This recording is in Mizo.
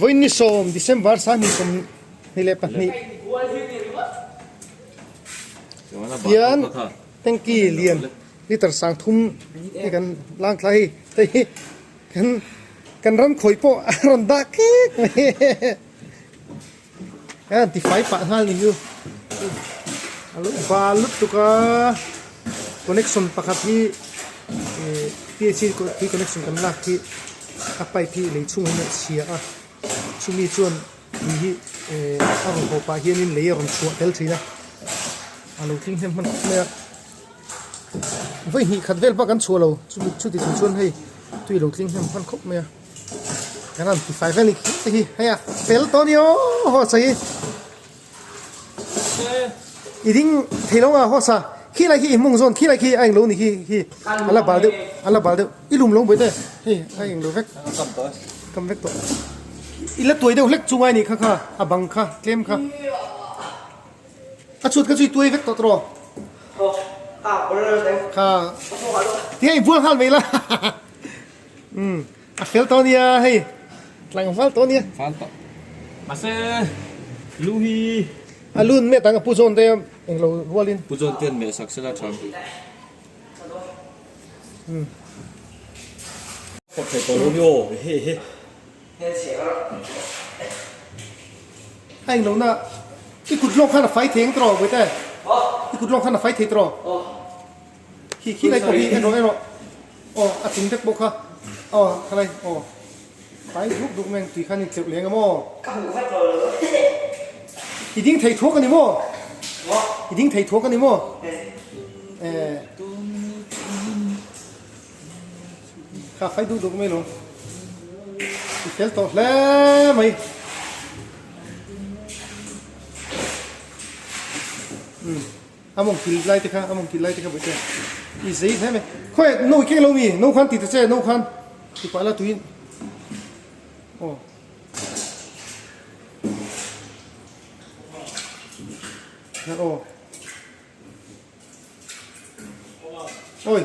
Vawiin ni sawm December 22 hian tanky lian liter 30 hi kan lang thla hei hei hi kan kan ram khawih pawh a rawn dah khek mai a rawn ti fai pah nghal ni chu a lo bal lutuk a connection pakhat hi ihh P H tui connection kan lak hi a pipe hi lei chhungah hian a chhia a chumi chuan tui hi ehh a rawn haw pah hianin lei a rawn chhuah tel thin a a lo tling hnem hman khawp mai a vawi hnih khat vel bak an chhuah lo chumi chuti chung chuan hei tui a lo tling hnem hman khawp mai a kan rawn ti fai vel ni khi te hi hei a fel tawh a ni aw haw sa hi i ding thei lo ang haw sa khi lai khi i hmung zawn khi lai khi a englo ni khi khi a la bal deuh a la bal deuh i lum lo buai te hei a englo vek kam vek tawh i la tuai deuh hlek chu ngai ni kha kha a bang kha tlem kha a chhut kha chu i tuai vek tawh tawh kha tinge i bual nghal mai la umm a fel tawh ania hei tlangval tawh ania fal tawh mahse lu hi a lun met ang a pu zawn te englo rualin pu zawn ten meh sak sela tha umm khawp thei tawh lo hi aw he he A englo na i kut lawng khan a fai thei ang tawh Bawihte i kut lawng khan a fai thei tawh khi khi lai pawh hi en rawh en rawh aw a chung vek pawh kha aw khalai aw fai duk duk mai ang tui khan in tleuh leng a maw i ding thei thuak a ni maw i ding thei thuak a ni maw eh. Kha fai duh duh mai lo. I fel tawh hle mai. Um a mawng kil lai te kha a mawng kil lai te kha buai che. I zei hle mai. Khawi no i keng lo mi no khan ti ta che no khan ti pah la tuin. Aw. Aw. Oi.